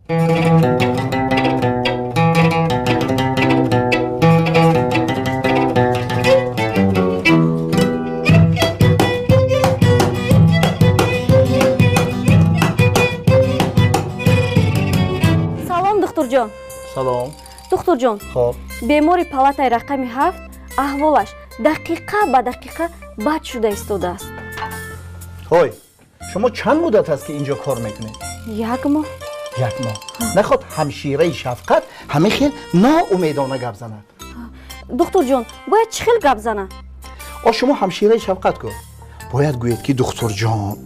Салом, духтурҷон. Салом. Духтурҷон. Хоб. Бемори палатаи рақами 7 аҳволаш дақиқа ба дақиқа бад шуда истодааст. Ҳой, шумо чанд муддат аст ки инҷо кор мекунед? 1 моҳ. 1 моҳ. Наход ҳамшираи шафқат ҳамин хел ноумедона гап занад. Духтурҷон, бояд чӣ хел гап занад? О, шумо ҳамшираи шафқат ку. Бояд гӯед ки духтурҷон,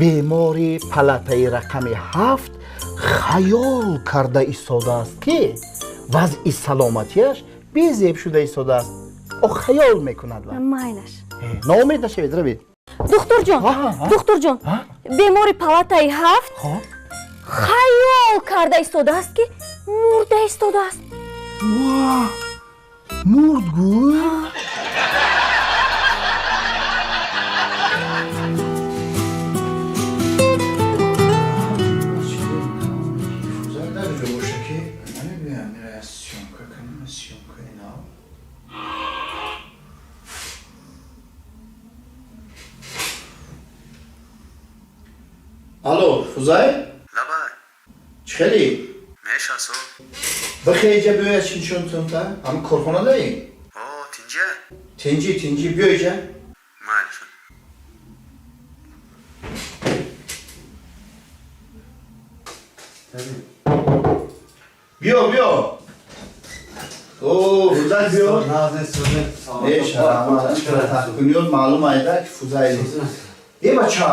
бемори палатаи рақами 7 хаёл карда истодааст ки вазъи саломатиаш безеб шуда истодааст. О, хаёл мекунад ва. Майлаш. Ноумед нашавед, равед. Духтурҷон, духтурҷон, бемори палатаи 7 хаёл карда истодааст ки мурда истодааст. Ва, мурд гӯй? Алло, Фузай? Лабай. Чӣ хели? Мешасо. Бихеҷа биёя чинчон тунта? Ҳам корхона даи? О, тинҷа? Тинҷи, тинҷи, биёиҷа. Майли. Биё, биё. О, Фузай биё. Мешарамат. Маълум айда ки Фузай. Е бача.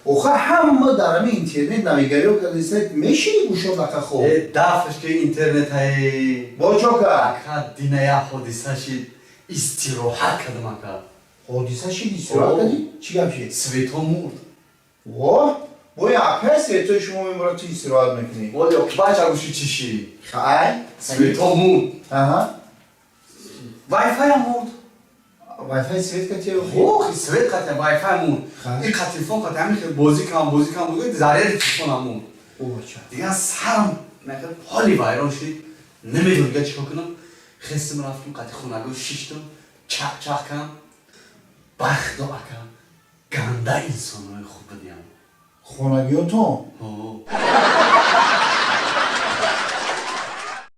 Оха ҳама дар ҳамин интернет навигариё кардиса мешини гӯшо нака хоб. Э, дафш ки интернет ҳай. Бо чо кард? Ака дина як ҳодиса шид, истироҳат кардам ака. Ҳодиса шид, истироҳат кардӣ? Чӣ гап шид? Свето мурд. Воҳ, бо ака светои шумо мемурад, ту истироҳат мекунӣ. Воли бача гӯши чӣ шид? Хай? Свето мурд. Аҳа. Вайфай ҳам мурд. Вайфай свет катия? Ох, свет катия, вайфай мурд. Ин қа телефон катия, ҳамин хел бозӣ кам, бозӣ кам, бозӣ кам, заряди телефонам мурд. О, бача. Дигар сарам мехел ҳоли вайрон шид. Намедонам дигар чӣ кор кунам. Хестам рафтам қати хонагоҳ шиштам, чақ-чақ кардам. Бахто ака, ганда инсонҳои хуб будиям. Хонагиётон? Ҳо.